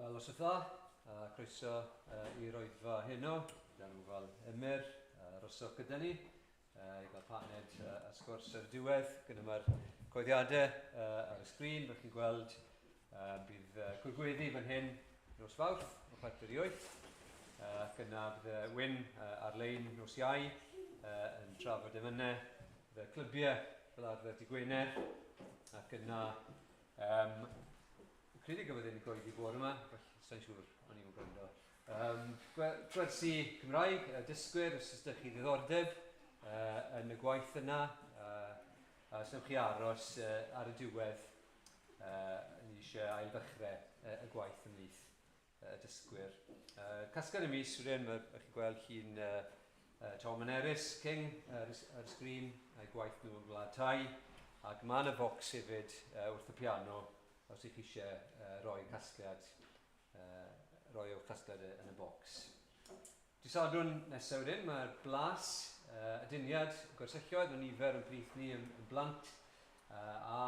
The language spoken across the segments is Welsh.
Wel, noswaith dda, a croeso i'r oedfa heno. Gyda nhw fel Emyr, aroswch gyda ni i gael paned a sgwrs ar y diwedd. Gyda mae'r coeddiadau ar y sgrin, fel chi'n gweld, bydd cwrgweddi fan hyn nos Fawrth o 7:45. Ac yna bydd Wyn ar-lein nos Iau yn trafod emynau, bydd clybiau fel arfer dy Gwener, ac yna Fi'n credu gafodd e'n goeddi bore yma, felly sa'n siŵr, o'n i'n gwrando. Gwersi Cymraeg, dysgwyr, os ydych chi ddiddordeb yn y gwaith yna, a os wnewch chi aros ar y diwedd, ni eisiau ailddechrau y gwaith ymhlith y dysgwyr. Casgliad y mis, wedyn, mae chi'n gweld llun Tom and Eris King ar y sgrin, a'i gwaith nhw yn Gwlad Thai. Ac mae yna focs hefyd wrth y piano, os ych chi eisiau rhoi casgliad, rhoi o'ch casgliad yn y bocs. Dydd Sadwrn nesaf wedyn, mae'r blas, aduniad gwersylloedd, mae nifer yn plith ni yn blant a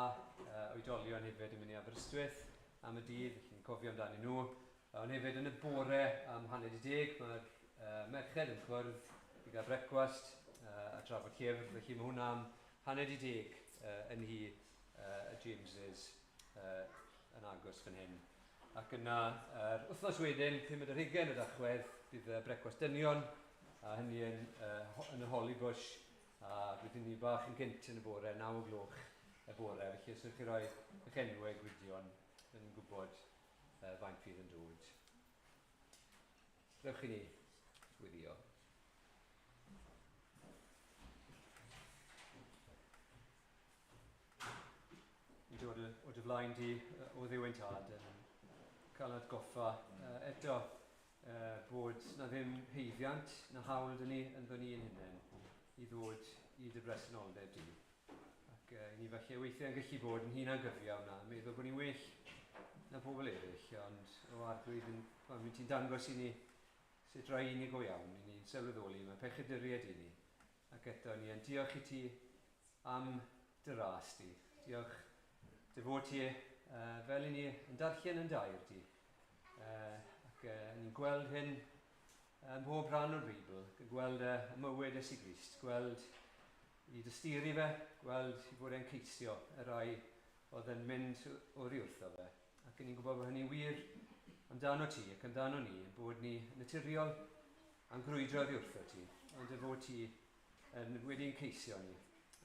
oedolion hefyd yn mynd i Aberystwyth am y dydd, felly ni'n cofio amdanyn nhw. Ond hefyd yn y bore am 9:30, mae'r merched yn cwrdd i gael brecwast a trafod llyfr, felly mae hwnna am 9:30 yn nhŷ y Jameses yn agos fan hyn. Ac yna, yr wythnos wedyn, 25 o Dachwedd, bydd y brecwast dynion, a hynny yn y Holly Bush, a bydd hynny bach yn gynt yn y bore, 9 o gloch y bore. Felly os wnewch chi roi eich enwau gwydion, byddwn ni'n gwybod faint fydd yn dod. Dewch i ni wyddio. Yn dod o dy flaen di o Dduw ein Tad yn cael atgoffa eto bod na ddim haeddiant na hawl dyn ni ynddo ni ein hunain i ddod i dy bresenoldeb di. Ac i ni falle weithiau yn gallu bod yn hunangyfiawn a meddwl bod ni'n well na pobl eraill, ond o Arglwydd, yn, pan wyt ti'n dangos i ni sut rai i ni go iawn, i ni'n sylweddoli mae pechaduriaid i ni, Ac eto ni yn diolch i ti am dy ras di. Diolch dy fod ti fel i ni yn darllen yn dair di. Ac ni'n gweld hyn ym mhob rhan o'r Beibl, gweld y mywyd Iesu Grist, gweld i dysturi fe, gweld i fod e'n ceisio y rai oedd yn mynd oddi wrtho fe. Ac ni'n gwybod bod hynny'n wir amdano ti ac amdano ni, bod ni naturiol A'n grwydro oddi wrtho ti, ond dy fod ti yn wedi'n ceisio ni.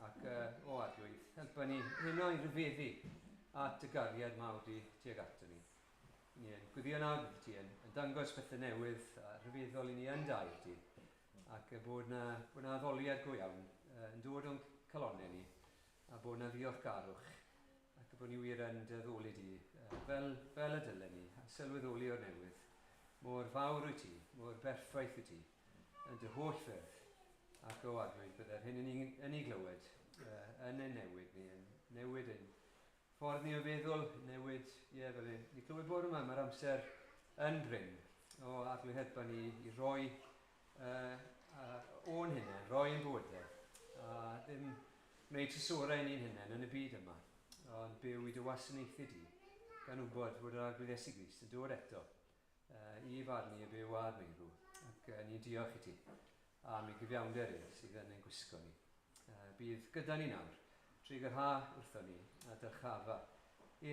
Ac, o Arglwydd, helpa ni heno i ryfeddu at dy gariad mawr di tuag ato ni. Ni yn gweddio nawr bydd ti yn, yn dangos pethau newydd a rhyfeddol i ni yn dair di, ac bod na, bod na addoliad go iawn yn dod o'n calonnau ni, a bod na ddiolchgarwch, ac bod ni wir yn dy addoli di fel, fel y dylen ni, a sylweddoli o'r newydd Mor fawr wyt ti, mor berffaith wyt ti, yn dy holl ffyrdd, ac o Arglwydd, bydde'r hyn yn ei, yn ei glywed yn ein newid ni, yn newid ein ffordd ni o feddwl, newid, ie, yeah, fel ni clywed bore yma, mae'r amser yn brin. O Arglwydd, helpa ni i roi o'n hunain, roi ein bywydau, a ddim wneud trysorau ni'n hunain yn y byd yma, ond byw i dy wasanaethu di, gan wybod fod yr Arglwydd Iesu Grist yn dod eto i farnu y byw a'r meirw, ac ni'n diolch i ti am ei gyfiawnder e sydd yn ein gwisgo ni. Bydd gyda ni nawr, trwy gyrha wrtho ni a dyrchafa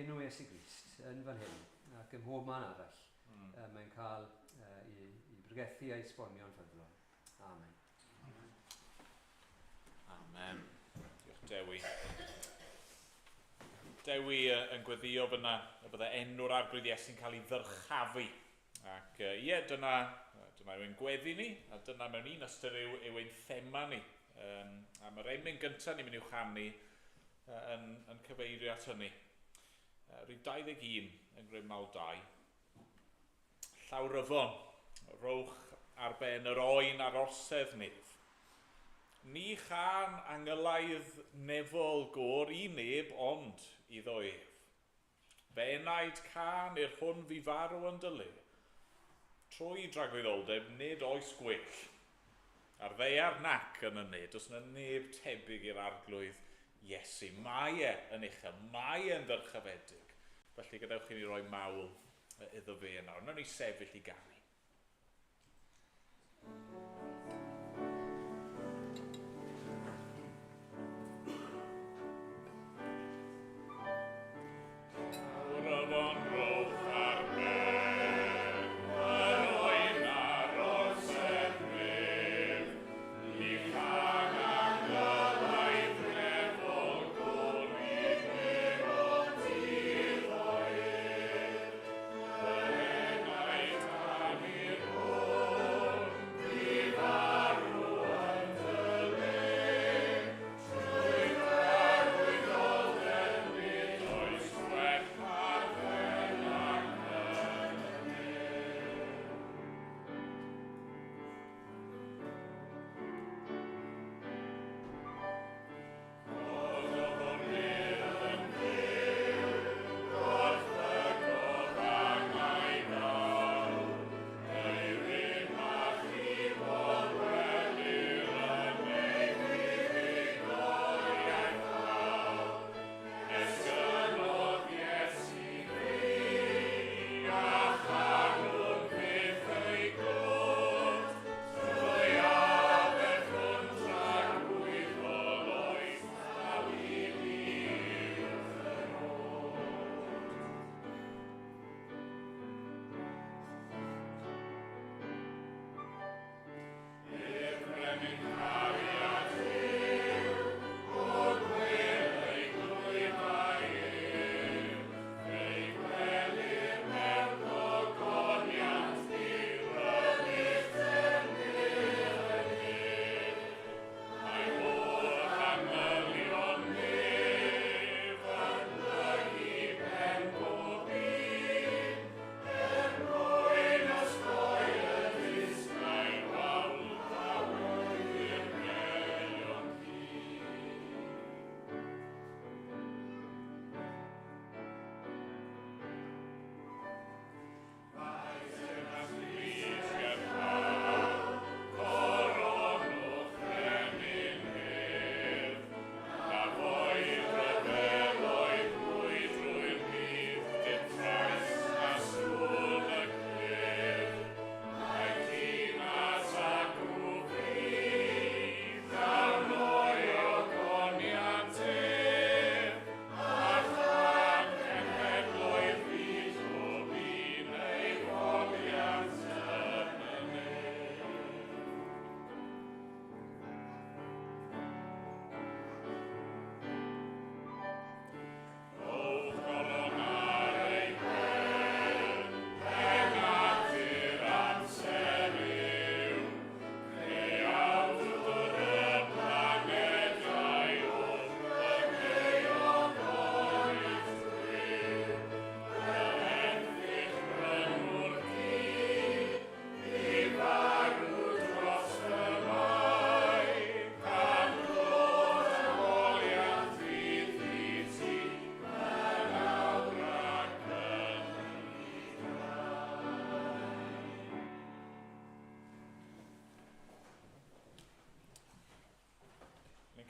enw Iesu Grist yn fan hyn ac ym mhob man arall. Mae'n cael i bregethu a'i esbonio'n ffyddlon. Amen. Amen. Diolch Dewi. Dewi yn gweddio fyna y bydde enw'r Arglwydd Iesu'n cael ei ddyrchafu. Ac ie, dyna, dyna yw ein gweddi ni, a dyna mewn un ystyr yw, yw ein thema ni. A mae'r emyn gyntaf ni'n mynd i'w chanu yn, yn cyfeirio at hynny. Rhif 21 yn Grimnal 2. Llawryfon, rowch ar ben yr oen a'r orsedd nef. Ni chân angylaidd nefol gôr i neb ond iddo ef. Fy enaid cân i'r hwn fu farw yn dy le. Trwy dragwyddoldeb nid oes gwell. Ar ddaear nac yn y ne, does yna neb tebyg i'r Arglwydd Iesu. Mae e yn uchel, mae e'n ddyrchafedig. Felly gadewch i ni roi mawl iddo fe nawr. Nawn ni sefyll i ganu.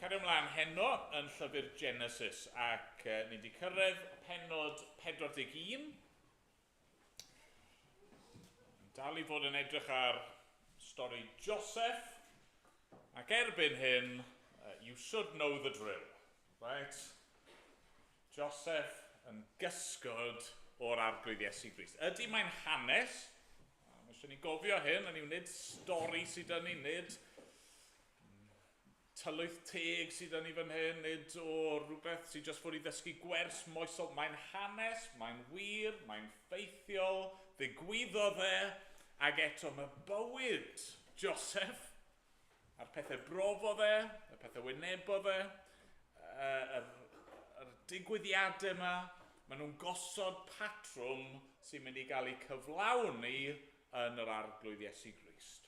Cario ymlaen heno yn llyfr Genesis ac ni wedi cyrraedd pennod 41. Dal i fod yn edrych ar stori Joseph ac erbyn hyn, you should know the drill, right? Joseph yn gysgod o'r Arglwydd Iesu Grist. Ydy mae'n hanes, mae eisiau ni gofio hyn, a nid stori sydd yn ni, nid tylwyth teg sydd yn ni fan hyn, nid o rhywbeth sydd jyst fod i ddysgu gwers moesol. Mae'n hanes, mae'n wir, mae'n ffeithiol, ddigwyddodd e, ac eto mae bywyd Joseph, a'r pethau brofodd e, y pethau wynebodd e, yr digwyddiadau yma, maen nhw'n gosod patrwm sy'n mynd i gael ei cyflawni yn yr Arglwydd Iesu Grist.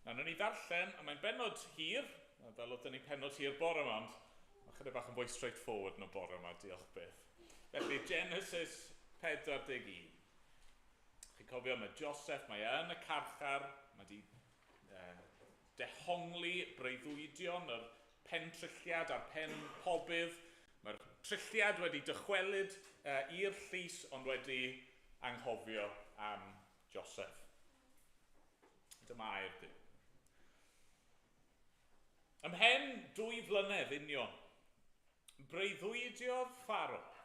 Na, nawn ni ddarllen, a mae'n bennod hir, fel oedd ni pennod hir bore yma, ond mae chydig bach yn fwy straightforward na bore yma, diolch byth. Felly, Genesis 41. Chi'n cofio, mae Joseph, mae e yn y carchar, mae di dehongli breuddwydion, yr pentrilliad a'r pen pobydd, mae'r Trulliad wedi dychwelyd i'r llys ond wedi anghofio am Joseph. Dyma air Duw. Ymhen 2 flynedd union, breuddwydiodd Pharaoh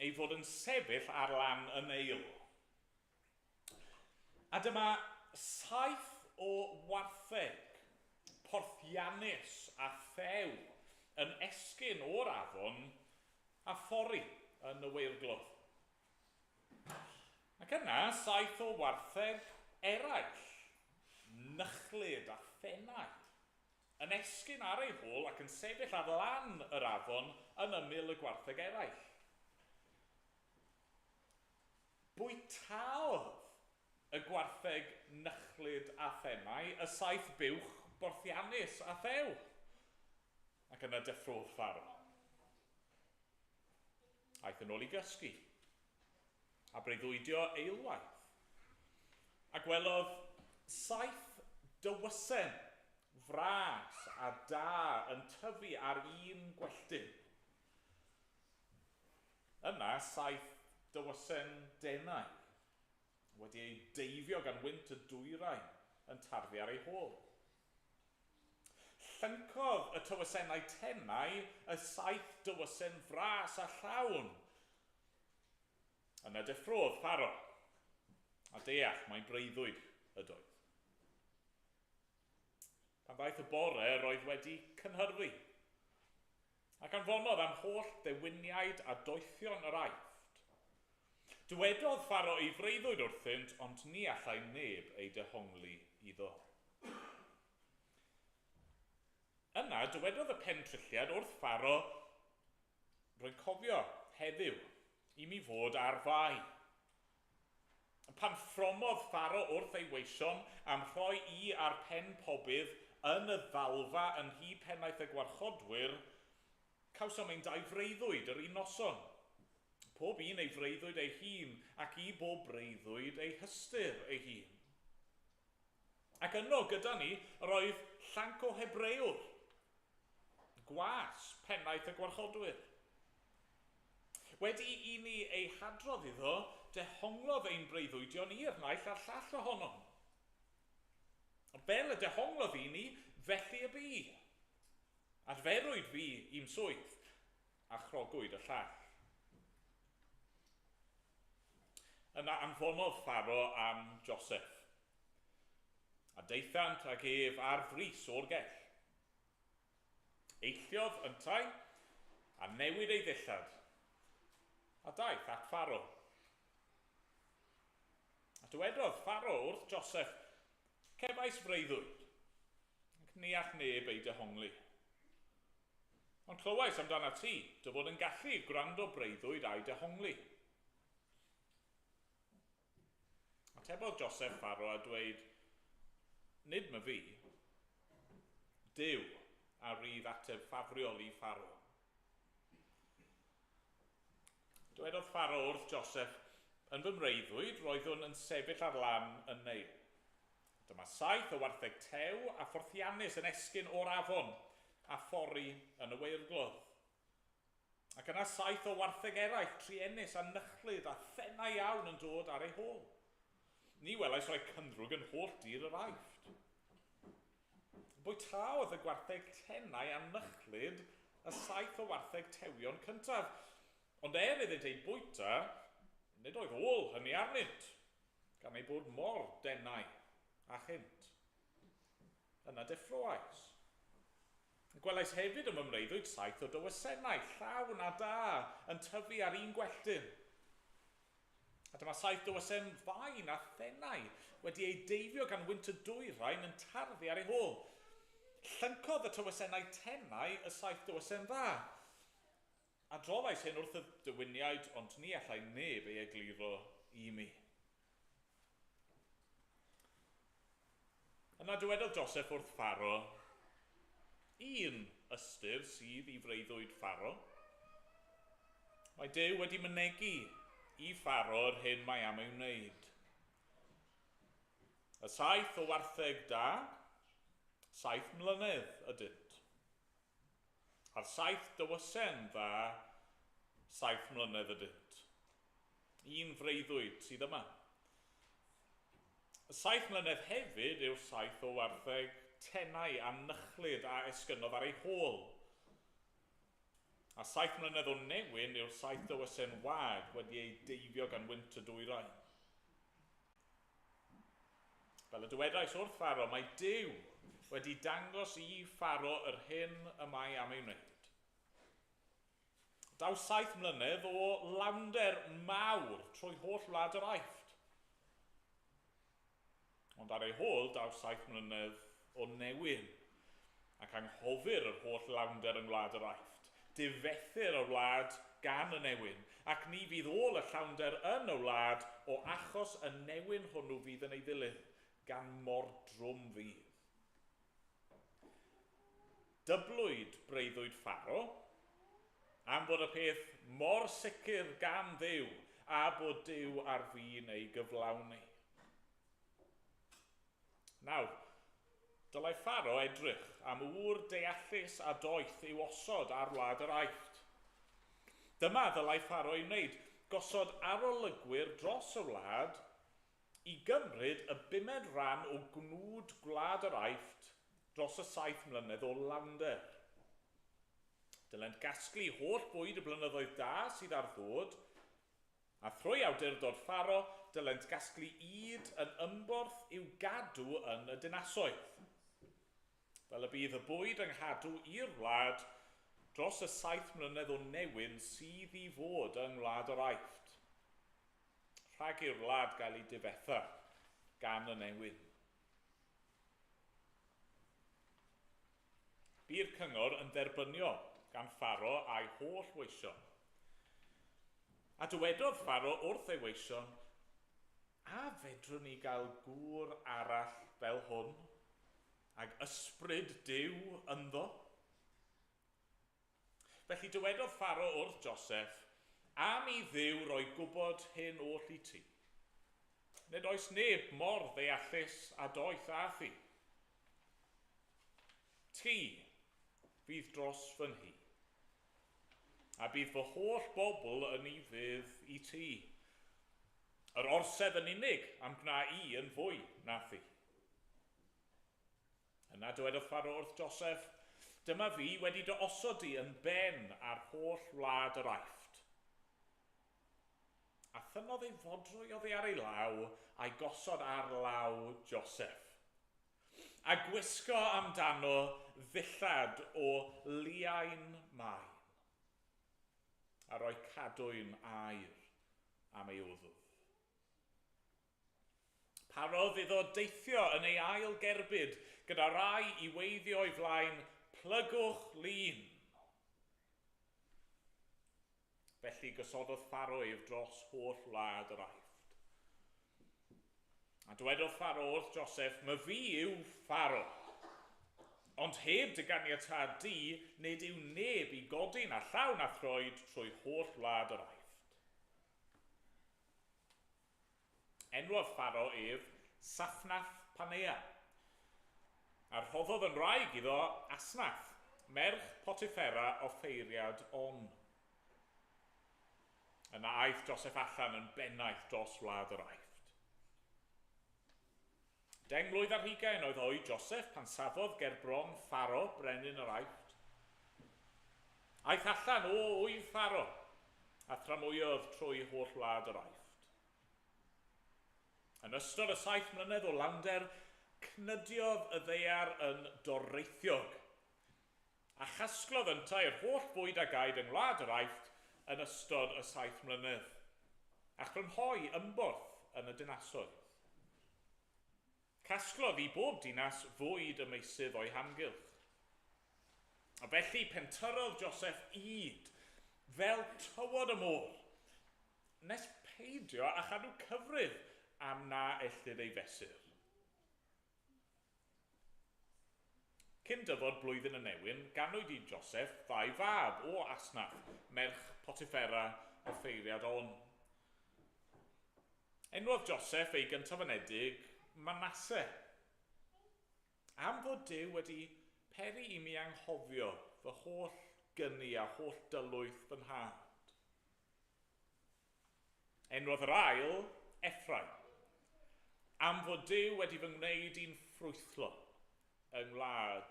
ei fod yn sefyll ar lan y Neil. A dyma 7 o wartheg, porthiannus a thew yn esgyn o'r afon a phori yn y weirglodd. Ac yna 7 o wartheg eraill, nychlyd a thenau, yn esgyn ar ei hôl ac yn sefyll ar lan yr afon yn ymyl y gwartheg eraill. Bwytaodd y gwartheg nychlyd a thenau y 7 buwch borthiannus a thew. Ac yna deffrodd Pharaoh. Aeth yn ôl i gysgu a breuddwydio eilwaith. A gwelodd 7 dywysen fras a da yn tyfu ar un gwelltyn. Yna 7 dywysen denau wedi ei deifio gan wynt y dwyrain yn tarddu ar ei hôl. Llyncodd y tywysennau tenau y 7 dywysen fras a llawn. Yna deffrodd Pharaoh, a deall mai breuddwyd ydoedd. Pan ddaeth y bore, roedd wedi cynhyrfu, ac anfonodd am holl ddewiniaid a doethion yr Aifft. Dywedodd Pharaoh ei freuddwyd wrthynt, ond ni allai neb ei dehongli iddo. Yna dywedodd y pentrulliad wrth Pharaoh, rwy'n cofio heddiw i mi fod ar fai. Pan ffromodd Pharaoh wrth ei weision am rhoi i ar pen pobydd yn y ddalfa yn nhŷ pennaeth y gwarchodwyr, cawsom ein 2 freuddwyd yr un noson. Pob un ei freuddwyd ei hun ac i bob breuddwyd ei hystyr ei hun. Ac yno gyda ni yr oedd llanc o Hebrëwr, gwas pennaeth y gwarchodwyr. Wedi i ni ei hadrodd iddo, dehonglodd ein breuddwydion i'r naill a'r llall ohonom. Fel y dehonglodd i ni, felly y bu. Adferwyd fi i'm swydd, a chrogwyd y llall. Yna anfonodd Pharaoh am Joseph, a daethant ag ef ar frys o'r gell. Eilliodd yntau, a newid ei ddillad, a daeth at Pharaoh. A dywedodd Pharaoh wrth Joseph, cefais freuddwyd, ac ni all neb ei dehongli. Ond clywais amdana ti, dy fod yn gallu gwrando breuddwyd a'i dehongli. Atebodd Joseph Pharaoh a dweud, nid my fi, Duw a rydd ateb ffafriol i Pharaoh. Dywedodd Pharaoh wrth Joseph, yn fy mreuddwyd roeddwn yn sefyll ar lan y Neil. Dyma 7 o wartheg tew a phorthiannus yn esgyn o'r afon a phori yn y weirglodd. Ac yna 7 o wartheg eraill, truenus a nychlyd a thenau iawn yn dod ar ei hôl. Ni welais rai cynddrwg yn holl dir yr Aifft. Bwytaodd y gwartheg tenau a nychlyd y 7 o wartheg tewion cyntaf, ond er iddynt eu bwyta, nid oedd ôl hynny arnynt, gan eu bod mor denau a chynt. Yna deffroais. Gwelais hefyd ym mreuddwyd 7 o dywysennau, llawn a da, yn tyfu ar un gwelltyn. A dyma 7 dywysen fain a thenau wedi ei deifio gan wynt y dwyrain yn tarddu ar ei hôl. Llyncodd y tywysennau tenau y 7 dywysen dda. Adroddais hyn wrth y dywiniaid, ond ni allai neb ei egluro i mi. Yna dywedodd Joseph wrth Pharaoh, un ystyr sydd i freuddwyd Pharaoh. Mae Duw wedi mynegi i Pharaoh yr hyn mae am ei wneud. Y 7 o wartheg da, 7 mlynedd ydynt. A'r 7 dywysen dda, 7 mlynedd ydynt. Un freuddwyd sydd yma. Y 7 mlynedd hefyd yw'r 7 o wartheg tenau a nychlyd a esgynnodd ar ei hôl. A 7 mlynedd o newyn yw'r 7 dywysen wag wedi ei deifio gan wynt y dwyrain. Fel y dywedais wrth Pharo, mae Duw wedi dangos i Pharo yr hyn y mae am ei wneud. Daw 7 mlynedd o lawnder mawr trwy holl wlad yr Aifft. Ond ar ei hôl daw 7 mlynedd o newyn, ac anghofir yr holl lawnder yng ngwlad yr Aifft. Difethir y wlad gan y newyn, ac ni fydd ôl y llawnder yn y wlad o achos y newyn hwnnw fydd yn ei ddilyn, gan mor drwm fydd. Dyblwyd breuddwyd Pharo, am fod y peth mor sicr gan Dduw, a bod Duw ar fin ei gyflawni. Nawr, dylai Pharo edrych am ŵr deallus a doeth i'w osod ar wlad yr Aifft. Dyma ddylai Pharo ei wneud, gosod arolygwyr dros y wlad i gymryd y bumed ran o gnwd gwlad yr Aifft dros y 7 mlynedd o lawnder. Dylent gasglu holl bwyd y blynyddoedd da sydd ar ddod, a thrwy awdurdod Pharo, dylent gasglu ŷd yn ymborth i'w gadw yn y dinasoedd. Fel y bydd y bwyd yng nghadw i'r wlad dros y 7 mlynedd o newyn sydd i fod yng ngwlad yr Aifft. Rhag i'r wlad gael ei difetha gan y newyn. Bu'r cyngor yn dderbyniol gan Pharo a'i holl weision. A dywedodd Pharo wrth ei weision, a fedrwn ni gael gŵr arall fel hwn, ag ysbryd Duw ynddo? Felly dywedodd Pharo wrth Joseph, am i Dduw roi gwybod hyn oll i ti. Nid oes neb mor ddeallus a doeth â thi. Ti fydd dros fy nhŷ, a bydd fy holl bobl yn ufudd i ti. Yr orsedd yn unig am gwna i yn fwy na thi. Yna dywedodd Pharo wrth Joseph, dyma fi wedi dy osod di yn ben ar holl wlad yr Aifft. A thynnodd ei fodrwy oddi ar ei law a'i gosod ar law Joseph. A gwisgo amdano ddillad o liain maen, a roi cadwyn aur am ei wddf. Parodd iddo deithio yn ei ail gerbyd gyda rai i weithio o'i flaen, plygwch lun. Felly gosododd Pharo ef dros holl wlad yr Aifft. A dywedodd Pharo wrth Joseph, my fi yw Pharo. Ond heb dy ganiatâd di, nid yw neb i godi na llaw na throed trwy holl wlad yr Aifft. Enwodd Pharo ef Saphnath Panea, a rhoddodd yn wraig iddo Asnath, merch Potiphera offeiriad On. Yna aeth Joseph allan yn bennaeth dros wlad yr Aifft. 20 mlwydd ar hugain oedd oed Joseph pan safodd ger bron Pharo, brenin yr Aifft. Aeth allan o ŵydd Pharo, a thramwyodd trwy holl wlad yr Aifft. Yn ystod y 7 mlynedd o lawnder, cnydiodd y ddaear yn doreithiog, a chasglodd yntau yr holl fwyd a gaed yng ngwlad yr Aifft yn ystod y 7 mlynedd, a chrynhoi ymborth yn y dinasoedd. Casglodd i bob dinas fwyd y meysydd o'i hamgylch. A felly pentyrrodd Joseph ŷd fel tywod y môr, nes peidio â chadw cyfrif am na ellid ei fesur. Cyn dyfod blwyddyn y newyn, ganwyd i Joseph ddau fab o Asnath, merch Potiphera offeiriad On. Enwodd Joseph ei gyntaf-anedig Manasseh, am fod Duw wedi peri i mi anghofio fy holl gyni a holl dylwyth fy nhad. Enwodd yr ail Ephraim, am fod Duw wedi fy ngwneud i'n ffrwythlon yng ngwlad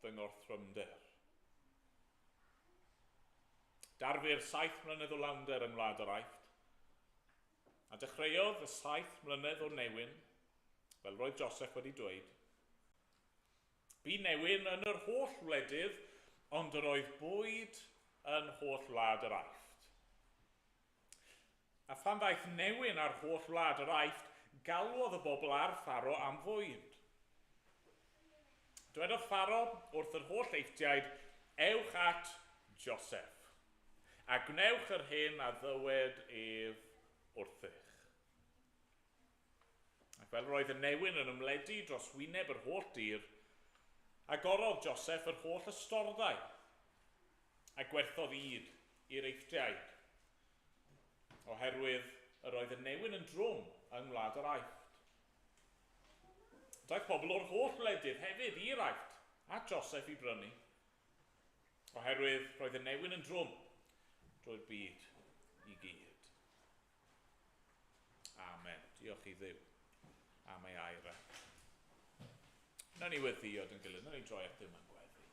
fy ngorthrymder. Darfu'r 7 mlynedd o lawnder yng ngwlad yr Aifft, a dechreuodd y 7 mlynedd o newyn, fel roedd Joseph wedi dweud. Bu newyn yn yr holl wledydd, ond yr oedd bwyd yn holl wlad yr Aifft. A phan ddaeth newyn ar holl wlad yr Aifft, galwodd y bobl ar Pharo am fwyd. Dwedodd Pharo wrth yr holl Eifftiaid, ewch at Joseph, a gwnewch yr hyn a ddywed ef wrthych. Ac fel roedd y newyn yn ymledu dros wyneb yr holl dir, agorodd Joseph yr holl ystordau, a gwerthodd ŷd i'r Eifftiaid, oherwydd yr oedd y newyn yn drwm yng ngwlad yr Aifft. Daeth pobl o'r holl wledydd hefyd i'r Aifft at Joseph i brynu, oherwydd roedd y newyn yn drwm drwy'r byd i gyd. Amen. Diolch i Dduw am ei air e. Nawn ni weddïo yn gilydd, nawn ni droi at Dduw mewn gweddi.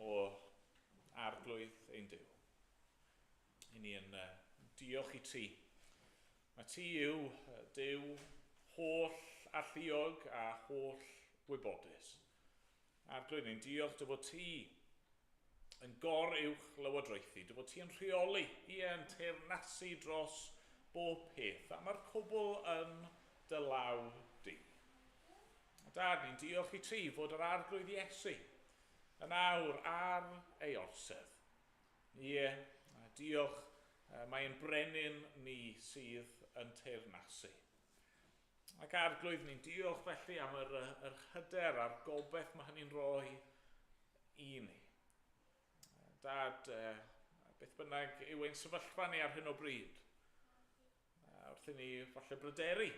O Arglwydd ein Duw, i ni yn diolch i ti. Mae ti yw Duw holl alluog a holl wybodus. Arglwydd, ni'n diolch dy fod ti yn gor uwch lywodraethu, dy fod ti yn rheoli, ie, yn teyrnasu dros bob peth, a mae'r cwbl yn dy law di. A Dad, ni'n diolch i ti fod yr Arglwydd Iesu yn awr ar ei orsedd. Ie, a diolch, mae'n brenin ni sydd yn teyrnasu. Ac Arglwydd, ni'n diolch felly am yr hyder a'r gobaith mae hynny'n rhoi i ni. Dad, beth bynnag yw ein sefyllfa ni ar hyn o bryd, wrth i ni falle bryderu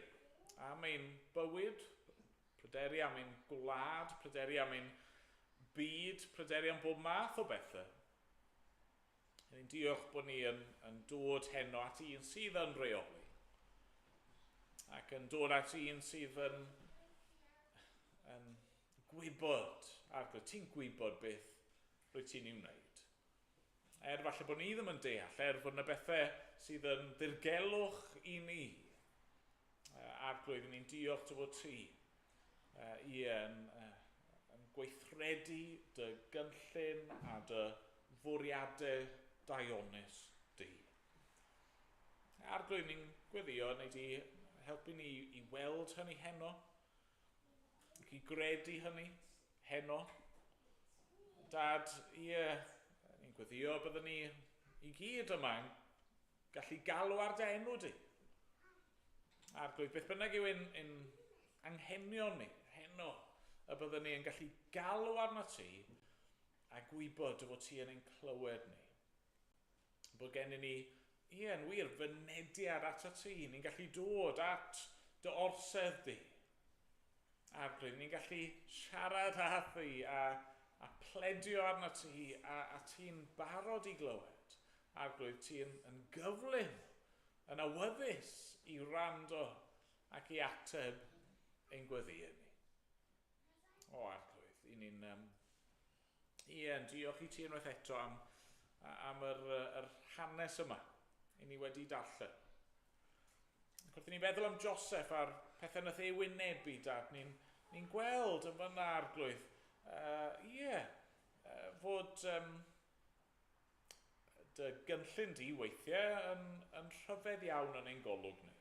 am ein bywyd, pryderu am ein gwlad, pryderu am ein byd, pryderu am bob math o bethau. Ni'n diolch bod ni yn dod heno at un sydd yn rheoli, ac yn dod at un sydd yn gwybod, Arglwydd, ti'n gwybod beth rwyt ti'n ei wneud. Er falle bod ni ddim yn deall, er fod yna bethau sydd yn ddirgelwch i ni, Arglwydd, ni'n diolch dy fod ti yn gweithredu dy gynllun a dy fwriadau daionus di. Arglwydd, ni'n gweddio, neu di helpu ni i weld hynny heno, ac i gredu hynny heno. Dad, ie, ni'n gweddio byddwn ni i gyd yma yn gallu galw ar dy enw di. Arglwydd, beth bynnag yw ein anghenion ni heno, y byddwn ni yn gallu galw arno ti a gwybod dy fod ti yn ein clywed ni. Bod gennyn ni, ie, yn wir, fynediad at ti. Ni'n gallu dod at dy orsedd di. Arglwydd, ni'n gallu siarad â thi a pledio arno ti a ti'n barod i glywed. Arglwydd, ti'n yn gyflym, yn awyddus i wrando ac i ateb ein gweddïau ni. O, Arglwydd, i ni'n ie, diolch i ti unwaith eto am yr hanes yma i ni wedi darllen. Ac wrth i ni feddwl am Joseph a'r pethau nath ei wynebu, Dad, ni'n gweld yn fan'na, Arglwydd, fod dy gynllun di weithiau yn rhyfedd iawn yn ein golwg ni.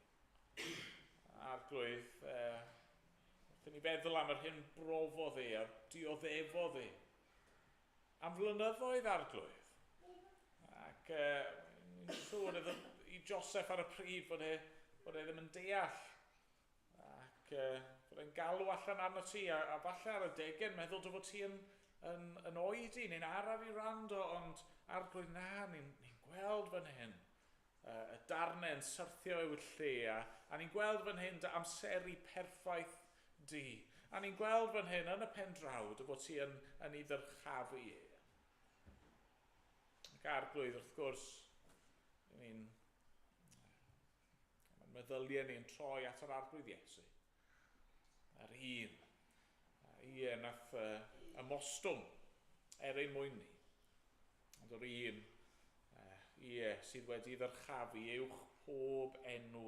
Arglwydd, wrth i ni feddwl am yr hyn brofodd e a'r dioddefodd e am flynyddoedd, Arglwydd. Ac ni'n siŵr iddo i Joseph ar y pryd fod e ddim yn deall. Ac fod e'n galw allan arno ti, a falle ar y degau yn meddwl dy fod ti yn oedi neu'n araf i wrando, ond Arglwydd, na, ni'n gweld fan hyn y darnau yn syrthio i'w lle, a ni'n gweld fan hyn dy amseru perffaith di. A ni'n gweld fan hyn yn y pen draw dy fod ti yn ei ddyrchafu e. Ac Arglwydd, wrth gwrs, ni'n meddyliau ni'n troi at yr Arglwydd Iesu. Yr un, ie, nath ymostwng er ein mwyn ni. Ond yr un, ie, sydd wedi ddyrchafu uwch pob enw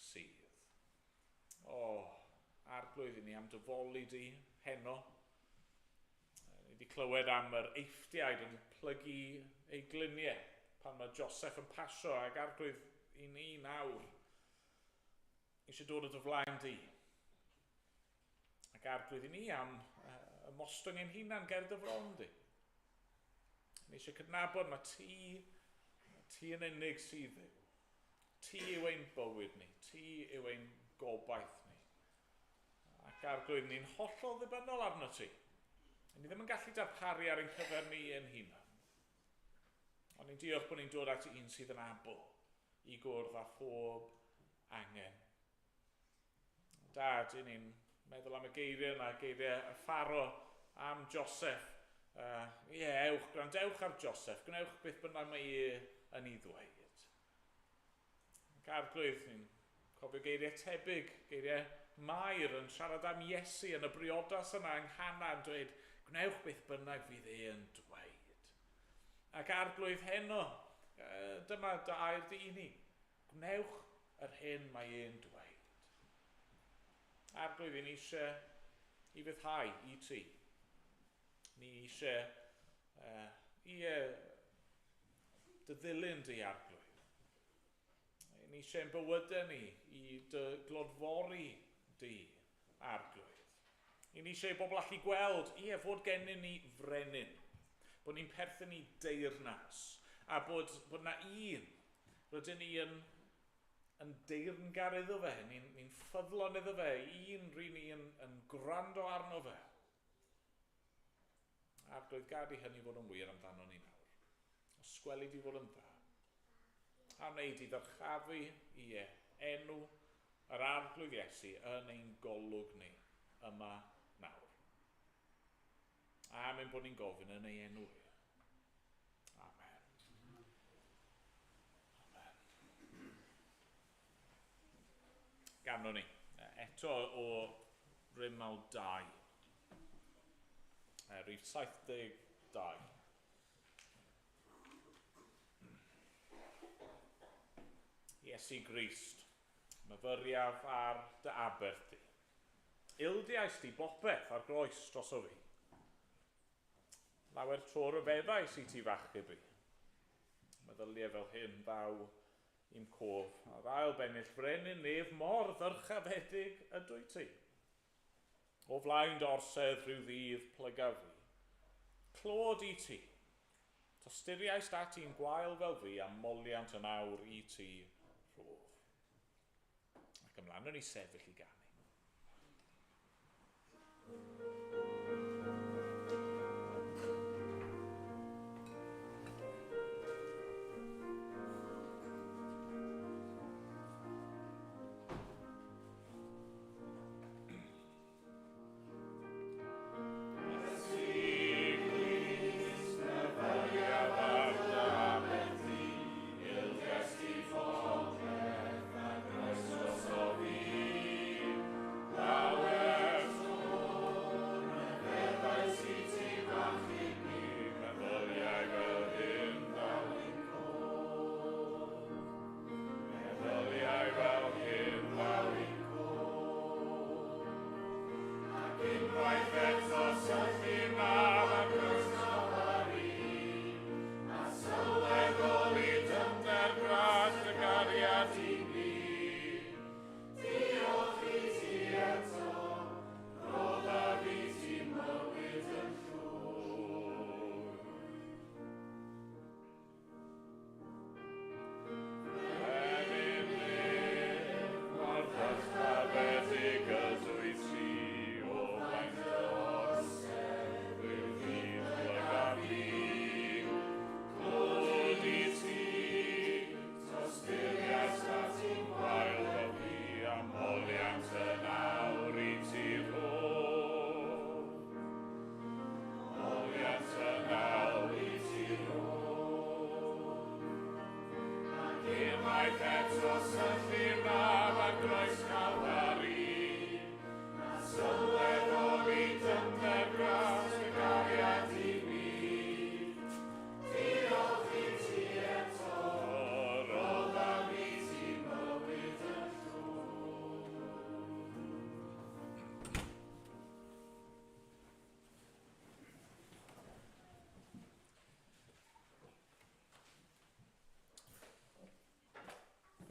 sydd. O, Arglwydd, i ni am dy foli di heno. Ni wedi clywed am yr Eifftiaid yn plygu eu gliniau pan mae Joseph yn pasio, ac Arglwydd, i ni nawr eisiau dod o dy flaen di. Ac Arglwydd, i ni am ymostwng ein hunan ger dy fron di. Ni eisiau cydnabod mae ti yn unig sydd Dduw. Ti yw ein bywyd ni, ti yw ein gobaith ni. Ac Arglwydd, ni'n hollol ddibynnol arno ti. Ni ddim yn gallu darparu ar ein cyfer ni ein hunan. Ond ni'n diolch bod ni'n dod at un sydd yn abl i gwrdd â phob angen. Dad, i ni'n meddwl am y geiriau yna, geiriau y Pharo am Joseph. Ie, ewch, gwrandewch ar Joseph, gwnewch beth bynnag mae e yn ei ddweud. Ac Arglwydd, ni'n cofio geiriau tebyg, geiriau Mair yn siarad am Iesu yn y briodas yna yng Nghana yn dweud, gwnewch beth bynnag fydd e yn dweud. Ac Arglwydd heno, dyma dy air di i ni. Gwnewch yr hyn mae e'n dweud. Arglwydd, ni eisiau i fyddhau i ti. Ni eisiau i dy ddilyn di, Arglwydd. Ni eisiau ein bywydau ni i dy glodfori di, Arglwydd. Ni eisiau i bobl allu gweld, ie, fod gennyn ni frenin, bod ni'n perthyn i deyrnas, a bod na un rydyn ni yn deyrngar iddo fe, ni'n ffyddlon iddo fe, un rydyn ni yn gwrando arno fe. Arglwydd, gad i hynny fod yn wir amdano ni nawr. Os gweli di fod yn dda. A wneud i ddyrchafu, ie, enw yr Arglwydd Iesu yn ein golwg ni yma nawr. A mynd bod ni'n gofyn yn ei enw e. Amen. Amen. Ganwn ni eto o Rymawl 2. Rhif 72. Iesu Grist, myfyriaf ar dy aberth di. Ildiais di bopeth ar groes dros o fi. Lawer tro ryfeddais i ti fachub i. Meddyliau fel hyn ddaw i'm cof, a'r ail bennill frenin nef mor ddyrchafedig ydw i ti. O flaen dy orsedd rhyw ddydd plygaf fi. Clod i ti. Tosturiais at i'n gwael fel fi a moliant yn awr i ti rhof. Ac ymlaen o'n i sefyll i ganu. Unwaith eto syllu'r mab ar groes Calfari, a sylweddoli dyfnder gras dy gariad i mi. Diolch i ti eto, rodda mi ti bywyd yn llwm.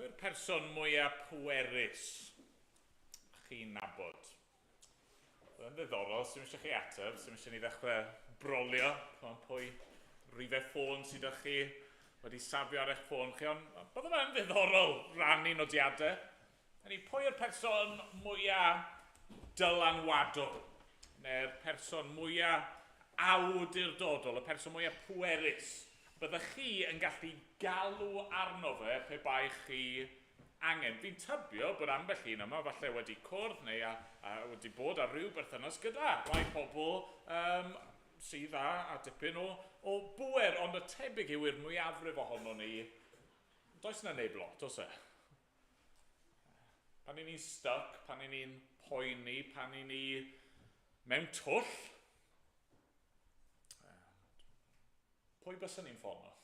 Pwy'r person mwyaf pwerus chi'n nabod? Yn ddiddorol, sy'n eisiau chi ateb, sy'n eisiau ni ddechrau brolio, pan pwy rifau ffôn sydd â chi wedi safio ar eich ffôn chi, ond bydde fe'n ddiddorol rannu nodiadau. Hynny, pwy yw'r person mwyaf dylanwadol, neu'r person mwyaf awdurdodol, y person mwyaf pwerus? Byddech chi yn gallu galw arno fe pe bai chi angen. Fi'n tybio bod ambell un yma falle wedi cwrdd neu a, a wedi bod ar ryw berthynas gyda rhai pobl um, sydd â, a dipyn o, o bwer, ond y tebyg yw i'r mwyafrif ohono ni, does yna neb lot, oes e? Pan i ni'n stuck, pan i ni'n poeni, pan i ni mewn twll, pwy byswn ni'n ffono?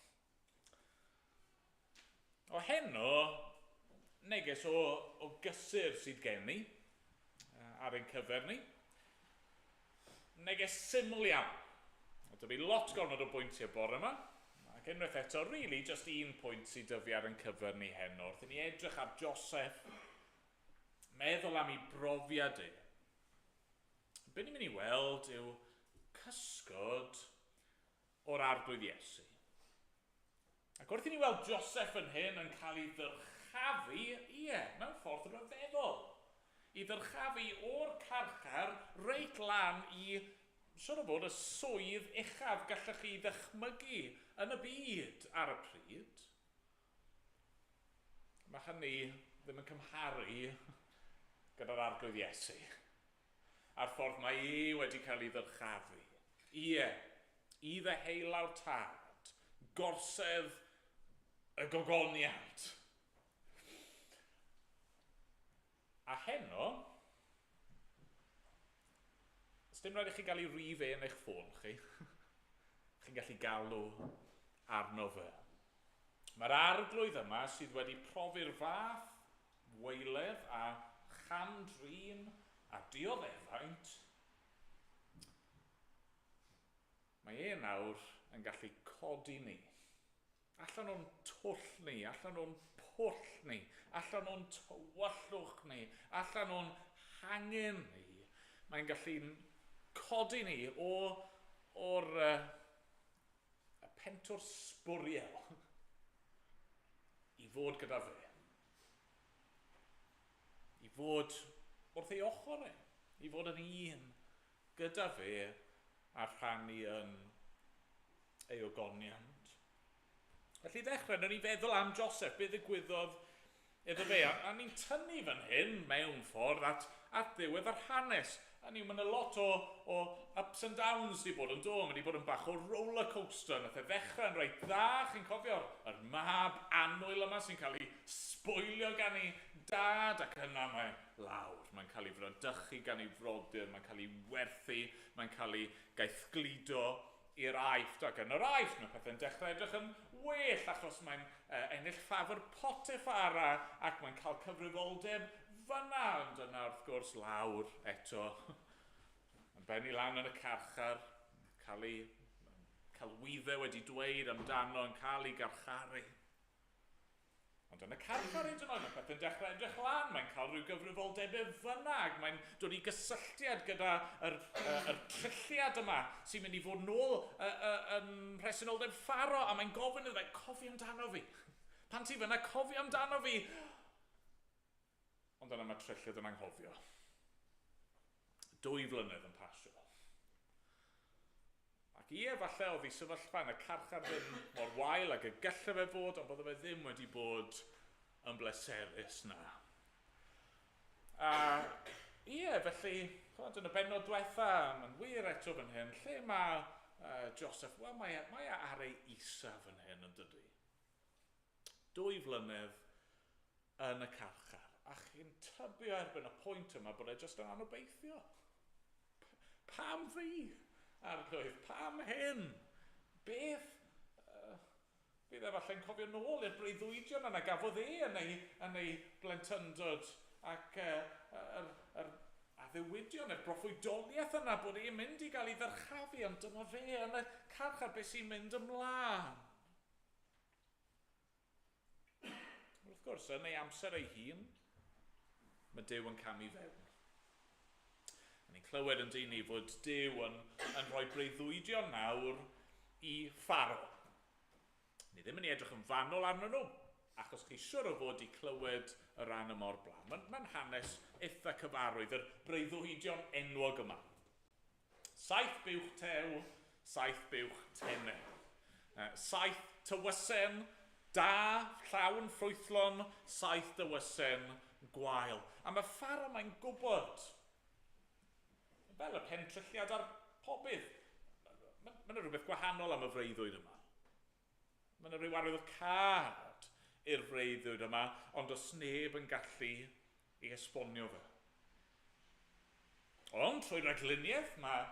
O heno, neges o, o gysur sydd gen i ar ein cyfer ni. Neges syml iawn. O, dyfu lot gormod o bwyntiau bore yma. Ac unwaith eto, really, just un pwynt sydd dyfu ar ein cyfer ni heno. Wrth i ni edrych ar Joseph, meddwl am ei brofiad e. Be ni'n mynd i weld yw cysgod o'r arglwydd Iesu. Ac wrth i ni weld Joseph yn hyn yn cael ei ddyrchafu, ie, mewn ffordd ryfeddol. I ddyrchafu o'r carchar reit lan i, siwr o fod, y swydd uchaf gallech chi ddychmygu yn y byd ar y pryd. Mae hynny ddim yn cymharu gyda'r arglwydd Iesu. A'r ffordd mae e wedi cael ei ddyrchafu. Ie, i ddeheulaw'r tad, gorsedd y gogoniant. A heno, dim rhaid i chi gael ei rif e yn eich ffôn chi. Chi'n gallu galw arno fe. Mae'r arglwydd yma sydd wedi profi'r fath waeledd a chamdrin a dioddefaint, mae e nawr yn gallu codi ni. Allan o'n twll ni, allan o'n pwll ni, allan o'n tywyllwch ni, allan o'n hangen ni. Mae'n gallu codi ni o, o'r y pentwr sbwriel i fod gyda fe. I fod wrth ei ochr e. I fod yn un gyda fe a rhannu yn ei ogoniant. Felly ddechrau, wnawn ni feddwl am Joseph, beth ddigwyddodd iddo fe. A, a ni'n tynnu fan hyn mewn ffordd at, at ddiwedd yr hanes. A ni, mae yna lot o, o ups and downs wedi bod yn do. Mae wedi bod yn bach o roller coaster. Nath e ddechrau yn reit dda, chi'n cofio'r yr mab annwyl yma sy'n cael ei sbwylio gan ei dad, ac yna mae lawr. Mae'n cael ei fradychu gan ei frodyr, mae'n cael ei werthu, mae'n cael ei gaethgludo i'r Aifft. Ac yn yr Aifft, mae pethau'n dechrau edrych yn well achos mae'n uh, ennill ffafr Potiphar ac mae'n cael cyfrifoldeb fyna. Ond yna wrth gwrs lawr eto. Yn benni lan yn y carchar, cael ei celwyddau wedi dweud amdano yn cael ei garcharu. Ond yn y carchar hyd yn oed, mae pethau'n dechrau edrych lan, mae'n cael rhyw gyfrifoldebau fyna, ac mae'n dod i gysylltiad gyda yr, uh, yr trulliad yma sy'n mynd i fod nôl uh, uh, yn mhresenoldeb Pharo, a mae'n gofyn iddo fe, cofio amdano fi. Pan ti fyna, cofio amdano fi. Ond yna mae trulliad yn anghofio. 2 flynedd yn pasio. Ac ie, falle oedd ei sefyllfa yn y carchar ddim mor wael ag y gallai fe fod, ond bydde fe ddim wedi bod yn bleserus na. A ie, felly, chwbod, yn y bennod diwetha, mae'n wir eto fan hyn, lle mae uh, Joseph? Wel, mae, e, mae e ar ei isaf fan hyn, yn dydy. 2 flynedd yn y carchar. A chi'n tybio erbyn y pwynt yma bod e jyst yn anobeithio. Pam fi, Arglwydd? Pam hyn? Beth? Bydd e falle'n cofio nôl i'r breuddwydion yna gafodd e yn ei blentyndod ac yr addewidion, y broffwydoliaeth yna bod e'n mynd i gael ei ddyrchafu, ond dyma fe yn y carchar, beth sy'n mynd ymlaen. Wrth gwrs, yn ei amser ei hun, mae Duw yn camu fewn. A ni'n clywed yn dyn ni fod Duw yn rhoi breuddwydion nawr i Pharaoh. Ni ddim yn ei edrych yn fanwl arnyn nhw, achos chi siwr o fod i clywed y rhan yma o'r blaen. Mae'n hanes eitha cyfarwydd, yr breuddwydion enwog yma. 7 buwch tew, 7 buwch tene. 7 tywysen da, llawn ffrwythlon, 7 dywysen gwael. A mae Pharaoh mae'n gwybod, fel y pentrylliad a'r pobydd, mae yna rhywbeth gwahanol am y freuddwyd yma. Mae yna rhyw arwyddocâd i'r freuddwyd yma, ond does neb yn gallu ei esbonio fe. Ond trwy ragluniaeth mae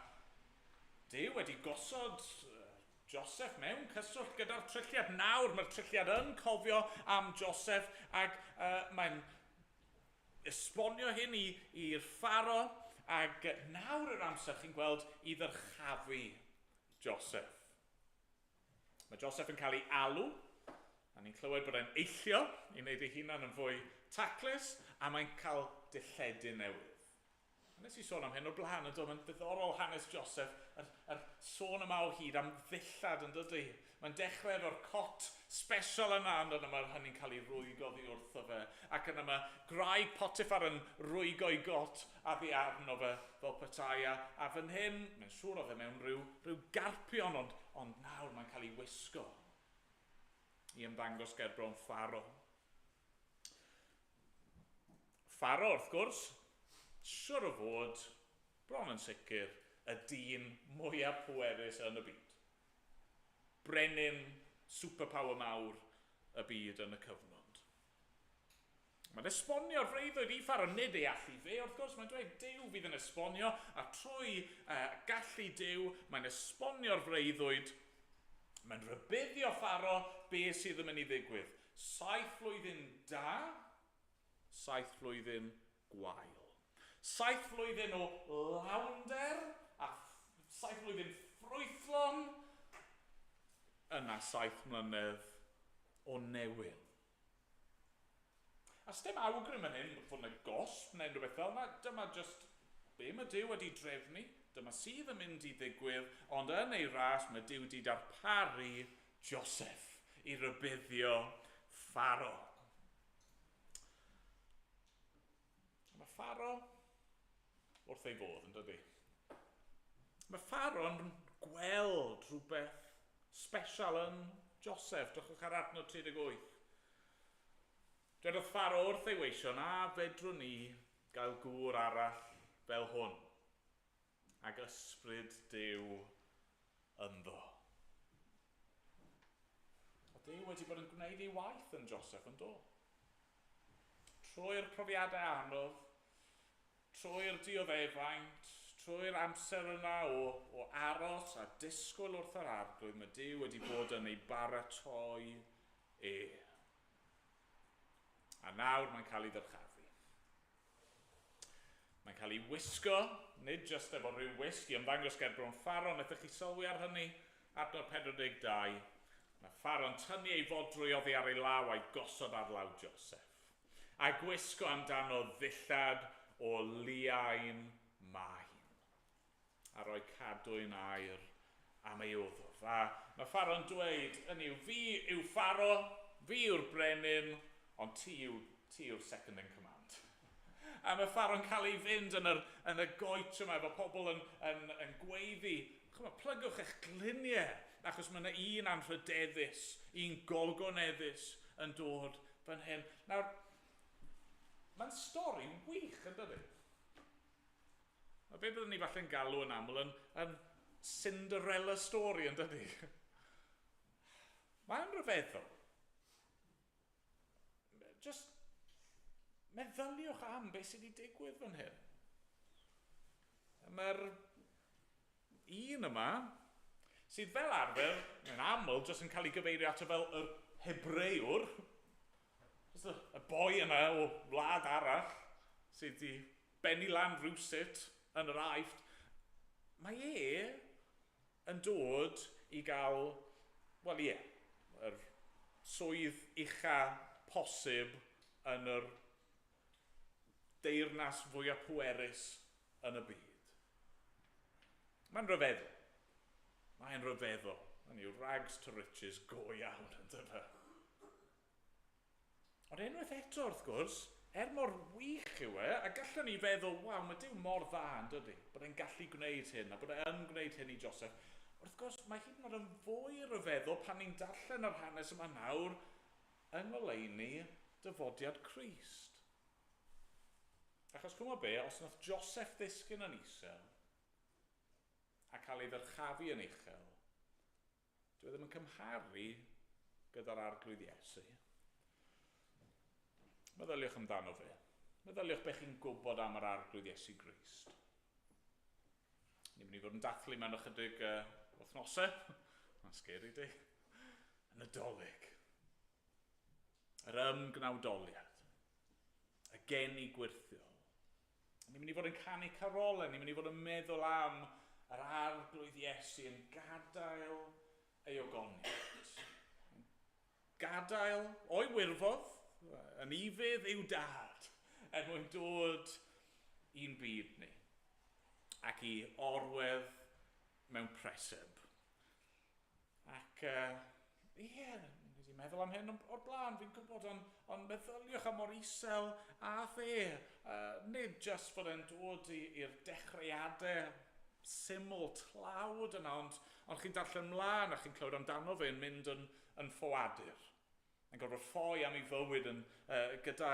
Duw wedi gosod Joseph mewn cyswllt gyda'r trulliad. Nawr mae'r trulliad yn cofio am Joseph ac mae'n esbonio hyn i'r Pharaoh, ac nawr yw'r amser, chi'n gweld, i ddyrchafu Joseph. Mae Joseph yn cael ei alw, a ni'n clywed bod e'n eillio i wneud ei hunan yn fwy taclus, a mae'n cael dilledyn newydd. A nes i sôn am hyn o'r blaen, yn dod, mae'n ddiddorol hanes Joseph, yr sôn yma o hyd am ddillad, yn dydy. Mae'n dechrau efo'r cot special yna, ond yna mae hynny'n cael ei rwygo oddi wrtho fe. Ac yna mae gwraig Potiphar yn rwygo ei got oddi arno fe fel petai. A fan hyn, mae'n siŵr oedd e mewn rhyw garpion, ond nawr mae'n cael ei wisgo i ymddangos gerbron Pharaoh. Pharaoh, wrth gwrs, siwr o fod, bron yn sicr, y dyn mwyaf pwerus yn y byd. Brenin superpower mawr y byd yn y cyfnod. Mae'n esbonio'r freuddwyd i Pharaoh, nid ei allu fe, wrth gwrs, mae'n dweud Duw fydd yn esbonio, a trwy gallu Duw, mae'n esbonio'r freuddwyd, mae'n rhybuddio Pharaoh be sydd yn mynd i ddigwydd. 7 flwyddyn da, 7 flwyddyn gwael. 7 flwyddyn o lawnder a 7 flwyddyn ffrwythlon, yna 7 mlynedd o newyn. A sdim awgrym yn hyn fod yna gosb neu rhywbeth fel yna, dyma just be mae Duw wedi drefnu, dyma sydd yn mynd i ddigwydd, ond yn ei ras mae Duw wedi darparu Joseph i rybuddio Pharaoh. Mae Pharaoh wrth ei fodd, yn dydy? Mae Pharaoh yn gweld rhywbeth special yn Joseph. Drychwch ar adnod 38. Dwedodd Pharaoh wrth ei weision, a fedrwn ni gael gŵr arall fel hwn, ag ysbryd Duw ynddo. A Duw wedi bod yn gwneud ei waith yn Joseph, yn do. Trwy'r profiadau anodd, trwy'r dioddefaint, trwy'r amser yna o aros a disgwyl wrth yr Arglwydd, mae Duw wedi bod yn ei baratoi e. A nawr mae'n cael ei ddyrchafu. Mae'n cael ei wisgo, nid jyst efo rhyw wisg i ymddangos gerbron Pharaoh, wnaethoch chi sylwi ar hynny? Adnod 42. Mae Pharaoh'n tynnu ei fodrwy oddi ar ei law a'i gosod ar law Joseph. A gwisgo amdano ddillad o liain main. A rhoi cadwyn aur am ei wddf. A mae Pharaoh'n dweud, hynny yw, fi yw Pharaoh, fi yw'r brenin, ond ti yw'r second in command. A mae Pharaoh'n cael ei fynd yn y goets yma efo pobl yn gweiddi. Chymod, plygwch eich gliniau, achos mae yna un anrhydeddus, un gogoneddus yn dod fan hyn. Nawr, mae'n stori wych, yn dydy? A be byddwn ni falle'n galw yn aml yn Cinderella story, yn dydy? Mae'n rhyfeddol. Just Meddyliwch am beth sydd wedi digwydd fan hyn. Mae'r un yma, sydd fel arfer, mae'n aml, jyst yn cael ei gyfeirio ato fel yr Hebrewr, jyst y boi yna o wlad arall, sydd wedi bennu lan rhywsut yn yr Aifft, mae e yn dod i gael, wel ie, yr swydd ucha posib yn yr deyrnas fwyaf pwerus yn y byd. Mae'n rhyfeddol. Mae'n rhyfeddol. Mae'n yw rags to riches go iawn, yn dyfa. Ond unwaith eto, wrth gwrs, er mor wych yw e, a gallwn ni feddwl, waw, mae Duw mor dda, yn dydy, bod e'n gallu gwneud hyn, a bod e yn gwneud hyn i Joseph. Wrth gwrs, mae hyd yn oed yn fwy rhyfeddol pan ni'n darllen yr hanes yma nawr yng ngoleuni dyfodiad Crist. Achos chwmod be, os nath Joseph ddisgyn yn isel a cael ei ddyrchafu yn uchel, dwi e ddim yn cymharu gyda'r Arglwydd Iesu. Meddyliwch amdano fe. Meddyliwch beth chi'n gwybod am yr Arglwydd Iesu Grist. Ni'n mynd i fod yn dathlu mewn ychydig wythnosau. Mae'n scary di. Y Nadolig. Yr ymgnawdoliad. Y geni gwyrthiol. Ni'n mynd i fod yn canu carolau, ni'n mynd i fod yn meddwl am yr Arglwydd Iesu yn gadael ei ogoniant. Gadael o'i wirfodd, yn ufudd i'w dad, er mwyn dod i'n byd ni ac i orwedd mewn preseb. Ac ie, yeah, ni wedi meddwl am hyn o'r blaen, fi'n gwybod, ond on meddyliwch am mor isel ath e. Nid just fod e'n dod i'r dechreuadau syml tlawd yna, ond chi'n darllen mlaen a chi'n clywed amdano fe'n mynd yn ffoadur. Yn gorfod ffoi am ei fywyd yn, gyda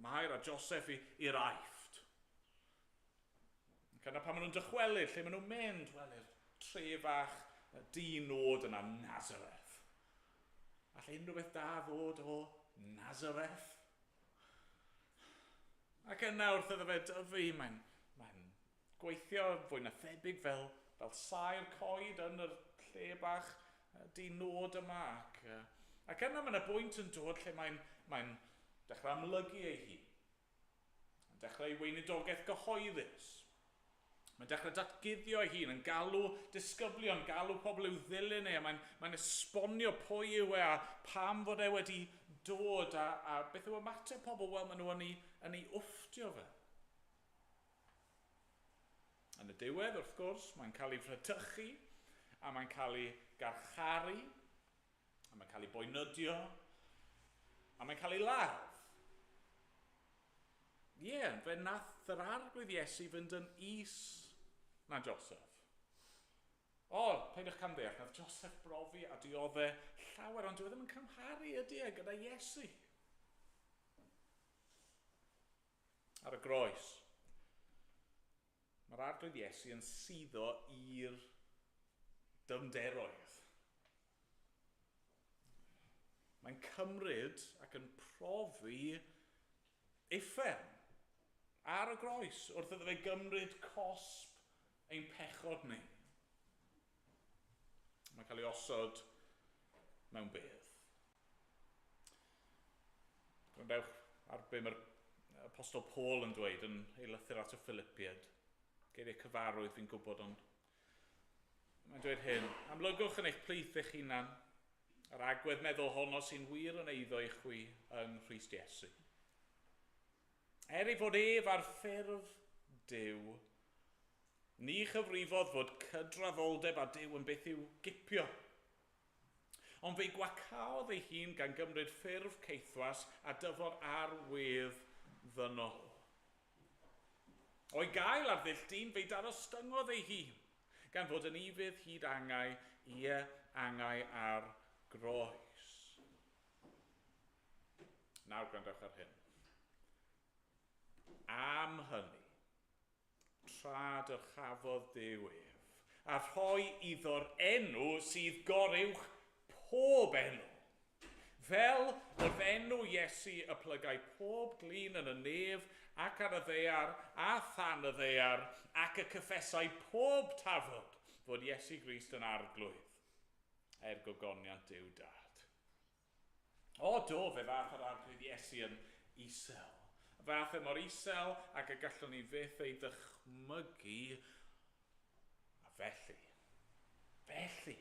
Mair a Joseph i'r Aifft. Ac yna pan maen nhw'n dychwelyd, lle maen nhw'n mynd? Wel, i'r tre fach di-nod yna, Nazareth. All unrhyw beth da ddod o Nazareth? Ac yna wrth iddo fe dyfu, mae'n gweithio fwy na thebyg fel saer coed yn yr lle bach di-nod yma. Ac yna mae yna bwynt yn dod lle mae'n dechrau amlygu ei hun. Mae'n dechrau ei weinidogaeth gyhoeddus. Mae'n dechrau datguddio ei hun, yn galw disgyblion, galw pobl i'w ddilyn e, a mae'n esbonio pwy yw e a pam fod e wedi dod a beth yw ymateb pobl, wel, maen nhw yn ei wfftio fe. Yn y diwedd, wrth gwrs, mae'n cael ei fradychu, a mae'n cael ei garcharu, a mae'n cael ei boenydio, a mae'n cael ei ladd. Ie, yeah, fe nath yr Arglwydd Iesu fynd yn is na Joseph. O, peidiwch camddeall, nath Joseph brofi a diodde llawer, ond dyw e ddim yn cymharu ydy e gyda Iesu. Ar y groes, mae'r Arglwydd Iesu yn suddo i'r dyfnderoedd. Mae'n cymryd ac yn profi uffern ar y groes wrth iddo fe gymryd cosb ein pechod ni. Mae'n cael ei osod mewn bedd. Gwrandewch ar be mae'r Apostol Paul yn dweud yn ei lythyr at y Philippiaid. Geiriau cyfarwydd fi'n gwybod, ond mae'n dweud hyn. Amlygwch yn eich plith eich hunan yr agwedd meddwl honno sy'n wir yn eiddo i chwi yng Nghrist Iesu. Er ei fod ef ar ffurf Duw, ni chyfrifodd fod cydraddoldeb â Duw yn beth i'w gipio. Ond fe'i gwacaodd ei hun gan gymryd ffurf caethwas a dyfod ar wedd ddynol. O'i gael ar ddull dyn, fe'i darostyngodd ei hun, gan fod yn ufudd hyd angau, ie, angau ar groes. Nawr gwrandewch ar hyn. Am hynny, tra dyrchafodd Duw ef, a rhoi iddo'r enw sydd goruwch pob enw. Fel wrth enw Iesu y plygai pob glin yn y nef ac ar y ddaear a than y ddaear, ac y cyffesai pob tafod fod Iesu Grist yn Arglwydd, er gogoniant Duw Dad. O do, fe ddaeth yr Arglwydd Iesu yn isel. Ddaeth e mor isel ac y gallwn ni fyth ei ddychmygu. A felly, felly,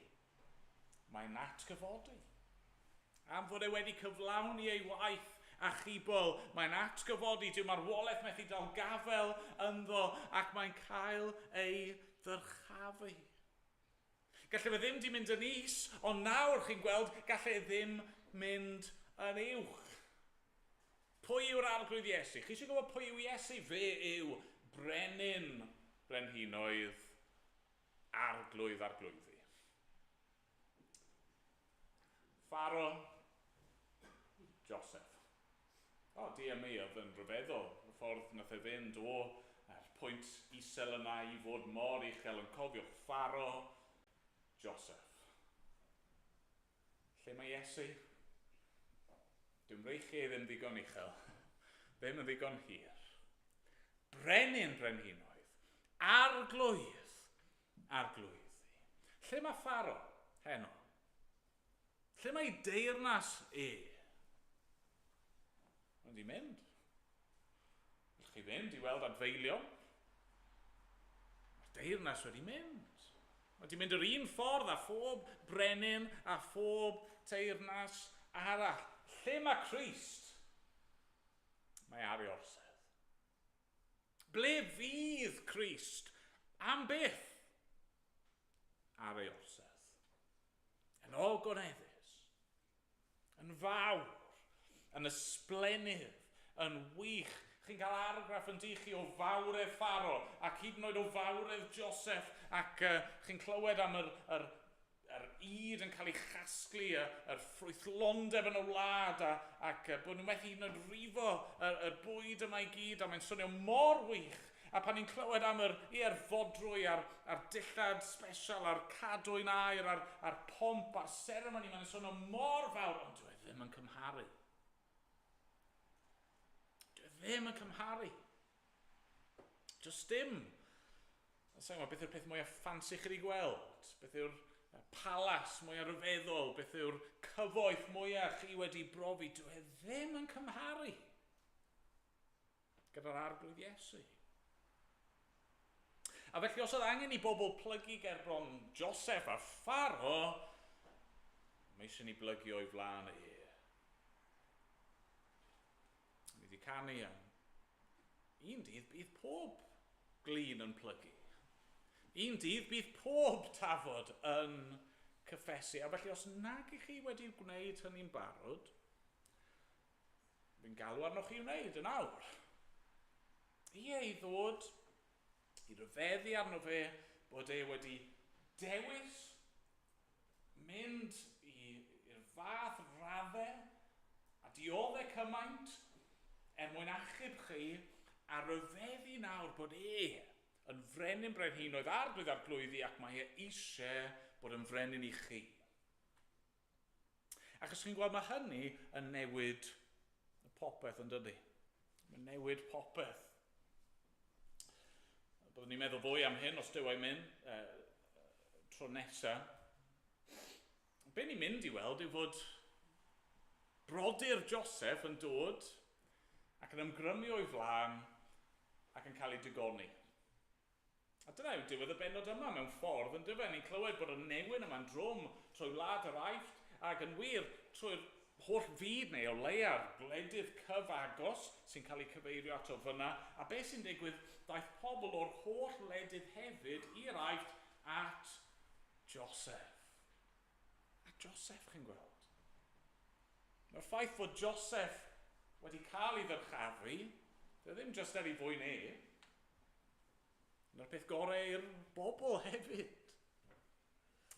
mae'n atgyfodi. Am fod e wedi cyflawni ei waith achubol, mae'n atgyfodi, dyw marwolaeth methu dal gafel ynddo ac mae'n cael ei ddyrchafu. Gallai fe ddim di mynd yn is, ond nawr chi'n gweld, gallai e ddim mynd yn uwch. Pwy yw'r Arglwydd Iesu? Chi eisiau gwybod pwy yw Iesu? Fe yw brenin brenhinoedd, Arglwydd arglwyddi. Pharo, Joseph. O, di mi oedd yn rhyfeddol, y ffordd nath e fynd o yr pwynt isel yna i fod mor uchel yn cofiwch Pharo, Joseph. Lle mae Iesu? Dyw'n mreichiau ddim ddigon uchel, ddim yn ddigon hir. Brenin brenhinoedd, Arglwydd arglwyddi. Lle mae Pharo heno? Lle mae deyrnas e? Mae'n di mynd. Allwch chi fynd i weld adfeilion? Mae'r deyrnas wedi mynd. Mae wedi mynd yr un ffordd â phob brenin a phob teyrnas arall. Lle mae Crist? Mae ar ei orsedd. Ble fydd Crist? Am byth? Ar ei orsedd. Yn ogoneddus, yn fawr, yn ysblennydd, yn wych. Chi'n cael argraff yn di chi o fawredd Pharo ac hyd yn oed o fawredd Joseph ac chi'n clywed am yr ŷd yn cael ei chasglu, yr ffrwythlondeb yn y wlad ac bod nhw'n methu hyd yn oed rifo yr bwyd yma i gyd a mae'n swnio mor wych. A pan ni'n clywed am yr fodrwy a'r dillad special a'r cadwyn aur a'r pomp a'r seremoni, mae'n swnio mor fawr, ond dyw e ddim yn cymharu. Dyw e ddim yn cymharu. Just dim. Sa'n gwybod, beth yw'r peth mwyaf ffansi chi wedi gweld? Beth yw'r palas mwyaf rhyfeddol? Beth yw'r cyfoeth mwyaf chi wedi brofi? Dyw e ddim yn cymharu gyda'r Arglwydd Iesu. A felly os oedd angen i bobl plygu gerbron Joseph a Pharo, mae eisiau ni blygu o'i flaen e. Ni wedi canu am un dydd bydd pob glin yn plygu. Un dydd bydd pob tafod yn cyffesu. A felly os nag ych chi wedi gwneud hynny'n barod, fi'n galw arnoch chi wneud yn awr. Ie, i ddod i ryfeddu arno fe bod e wedi dewis mynd i'r fath raddau a dioddef cymaint er mwyn achub chi a ryfeddu nawr bod e yn frenin brenhinoedd arglwydd arglwyddi ac mae e eisiau bod yn frenin i chi. Achos chi'n gweld mae hynny yn newid popeth yn dydy. Mae'n newid popeth. Byddwn ni'n meddwl fwy am hyn os dyw e'n mynd tro nesaf. Be ni'n mynd i weld yw fod brodyr Joseph yn dod ac yn ymgrymu o'i flaen ac yn cael ei digoni. A dyna yw diwedd y bennod yma mewn ffordd yn dyfe. Ni'n clywed bod y newyn yma'n drwm trwy wlad yr Aifft ac yn wir trwy'r holl fyd neu o leia'r gwledydd cyfagos sy'n cael eu cyfeirio ato fyna. A beth sy'n digwydd, daeth pobl o'r holl wledydd hefyd i'r Aifft at Joseph. A Joseph, chi'n gweld. Mae'r ffaith fod Joseph wedi cael ei ddyrchafu, dyw e ddim jyst er ei fwyn e. Na'r peth gorau i'r bobl hefyd.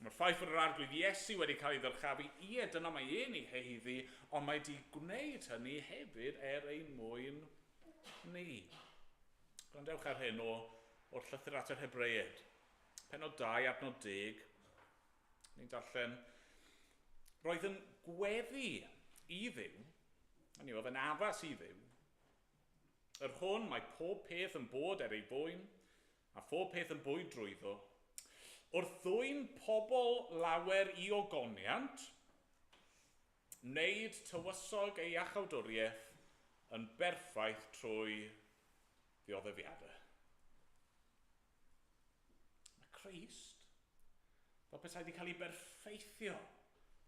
Mae'r ffaith fod yr Arglwydd Iesu wedi cael ei ddyrchafu, ie, dyna mae e'n ei haeddu, ond mae wedi gwneud hynny hefyd er ein mwyn ni. Gwrandewch ar hyn o'r llythyr at yr Hebreaid. Pennod 2, adnod 10, ni'n darllen, roedd yn gweddu I Dduw, hynny yw, oedd yn addas i Dduw, yr hwn mae pob peth yn bod er ei fwyn, a phob peth yn bwyd drwyddo, wrth ddwyn pobl lawer i ogoniant, wneud tywysog ei iachawdwriaeth yn berffaith trwy ddioddefiadau. Mae Crist, fel petai wedi cael ei berffeithio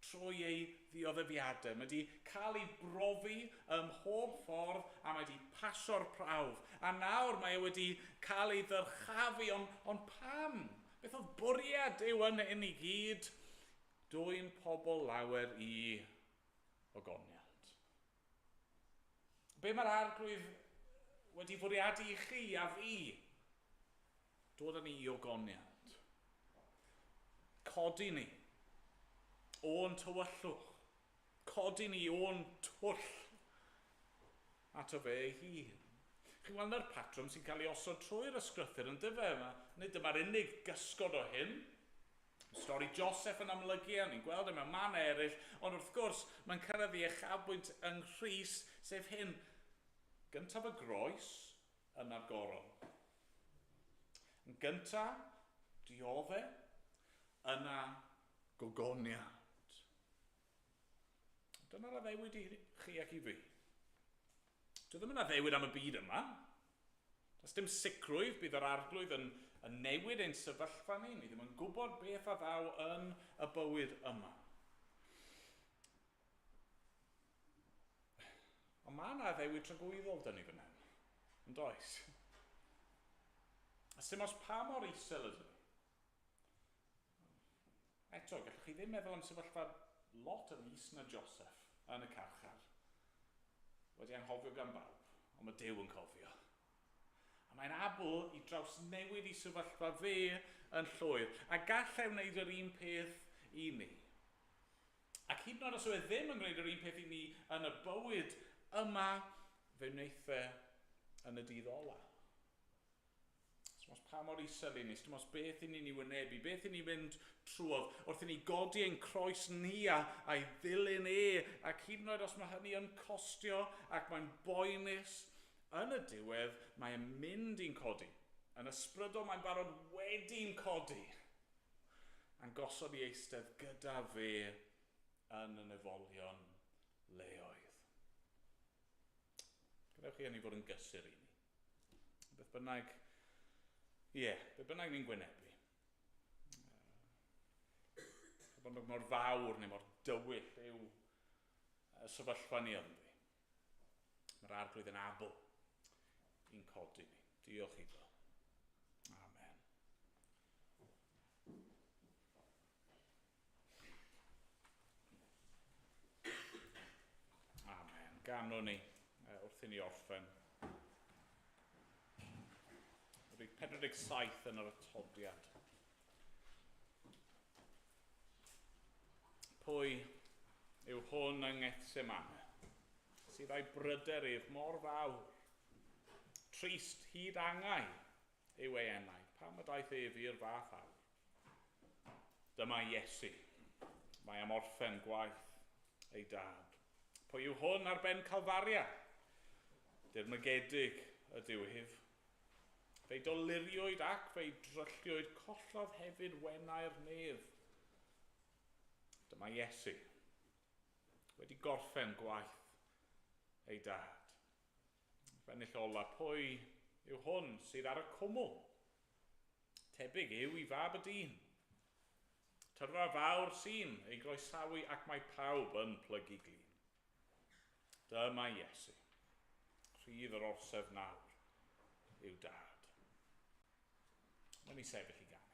trwy ei ddioddefiadau. Mae wedi cael ei brofi ym mhob ffordd a mae wedi pasio'r prawf. A nawr mae e wedi cael ei ddyrchafu, ond pam? Beth oedd bwriad Duw yn hyn i gyd? Dwyn pobl lawer i ogoniant. Be mae'r Arglwydd wedi fwriadu i chi a fi? Dod â ni i ogoniant. Codi ni o'n tywyllwch. Codi ni o'n twll ato fe ei hun. Chi'n gweld yr patrwm sy'n cael ei osod trwy'r ysgrythur yn dyfe yma. Nid dyma'r unig gysgod o hyn. Stori Joseph yn amlygu, a ni'n gweld e mewn man eraill, ond wrth gwrs, mae'n cyrraedd i uchafbwynt yng Nghrist, sef hyn. Gyntaf y groes, yna'r goron. Yn gyntaf, diodde, yna gogoniant. Dyna'r addewid i chi ac i fi. Dwi ddim yn addewid am y byd yma. Does dim sicrwydd bydd yr Arglwydd yn newid ein sefyllfa ni. Ni ddim yn gwybod beth a ddaw yn y bywyd yma. Ond mae yna addewid tragwyddol dyn ni fan hyn. Yn does? A sim os pa mor isel ydyn ni. Eto, gallwch chi ddim meddwl am sefyllfa lot yn is na Joseph yn y carchar. Wedi anghofio gan bawb, ond mae Duw yn cofio. A mae'n abl i drawsnewid i sefyllfa fe yn llwyr. A gall e wneud yr un peth i ni. Ac hyd yn oed os yw e ddim yn gwneud yr un peth i ni yn y bywyd yma, fe wneith e yn y dydd ola. Dim ots pa mor isel i ni, dim ots beth i ni'n ei wynebu, beth i ni'n mynd trwodd, wrth i ni godi ein croes ni a'i ddilyn e, ac hyd yn oed os mae hynny yn costio ac mae'n boenus, yn y diwedd mae'n mynd i'n codi. Yn ysbrydol mae'n barod wedi'n codi. A'n gosod i eistedd gyda fe yn y nefolion leoedd. Gadewch chi hynny fod yn gysur i ni. Beth bynnag, beth bynnag ni'n gwynebu. Beth bynnag mor fawr neu mor dywyll yw y sefyllfa ni ynddi. Mae'r Arglwydd yn abl i'n codi ni. Diolch iddo. Amen. Amen. Ganwn ni wrth i ni orffen. Rhif 47 yn yr atodiad. Pwy yw hwn yng Ngethsemane, sydd â'i bryder ef mor fawr? Trist hyd angau yw ei enaid, pam y daeth ef i'r fath awr? Dyma Iesu, mae am orffen gwaith ei dad. Pwy yw hwn ar ben Calfaria? Dirmygedig ydyw ef. Fe'i doluriwyd ac fe'i drylliwyd, collodd hefyd wenau'r nef. Dyma Iesu, wedi gorffen gwaith ei dad. Bennill ola, pwy yw hwn sydd ar y cwmwl? Tebyg yw i fab y dyn. Tyrfa fawr sy'n ei groesawu ac mae pawb yn plygu glin. Dyma Iesu, rhydd yr orsedd nawr yw dad. Wnawn ni sefyll i ganu.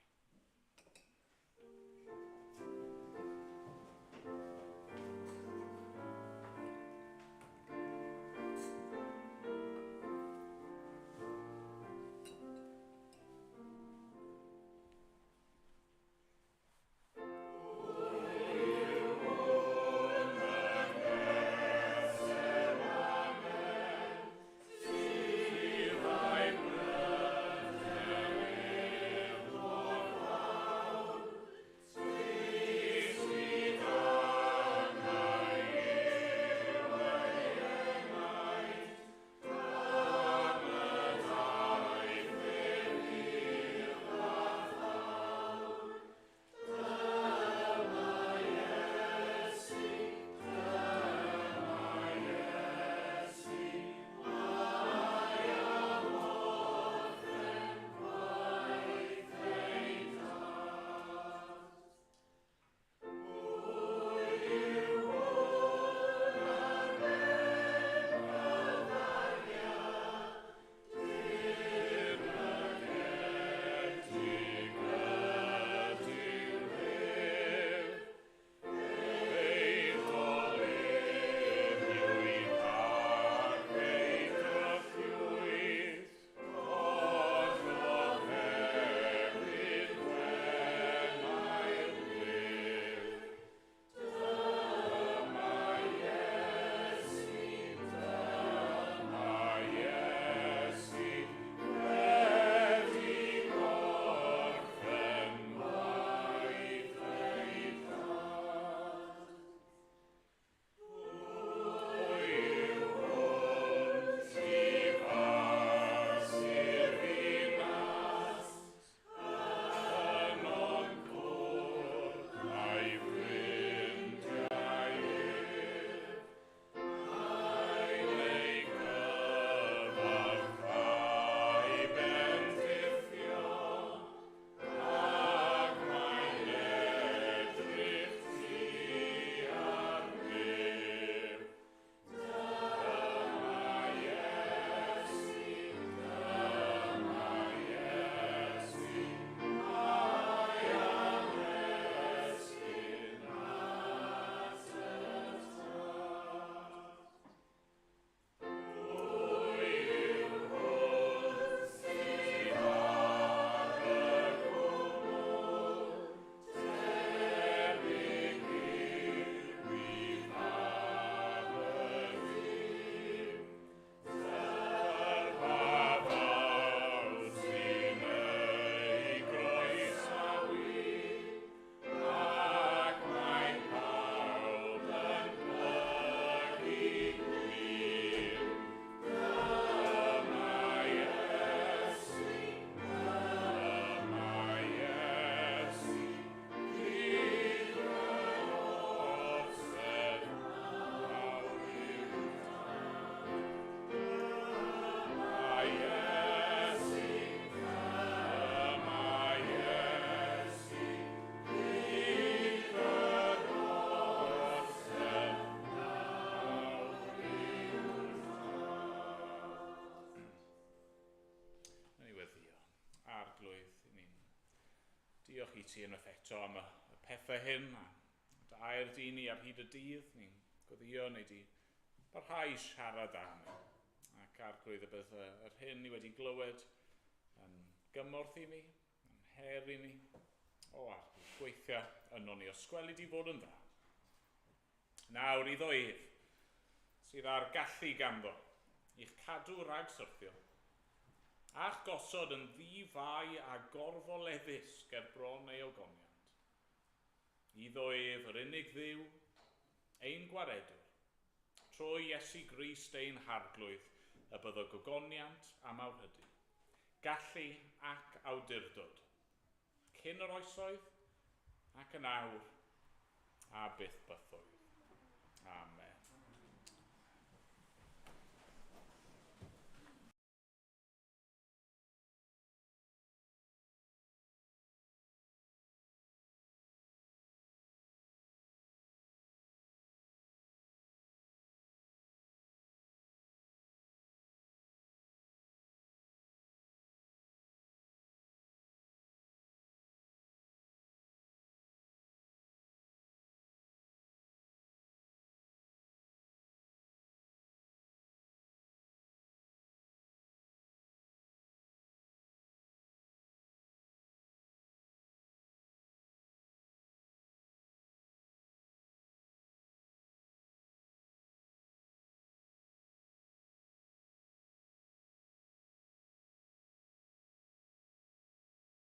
i ti unwaith eto am y pethau hyn, a dy air di ni ar hyd y dydd, ni'n gweddio wnei di barhau siarad â ni. Ac Arglwydd, y bydd yr hyn ni wedi glywed yn gymorth i ni, yn her i ni. O Arglwydd, gweithia yno ni, os gweli di fod yn dda. Nawr iddo ef, sydd â'r gallu ganddo, i'ch cadw rhag syrthio, a'ch gosod yn ddi-fai a gorfoleddus ger bron ei ogoniant. Iddo ef, yr unig Dduw, ein gwaredwr, trwy Iesu Grist ein Harglwydd, y byddo gogoniant a mawrhydi, gallu ac awdurdod, cyn yr oesoedd ac yn awr a byth bythoedd.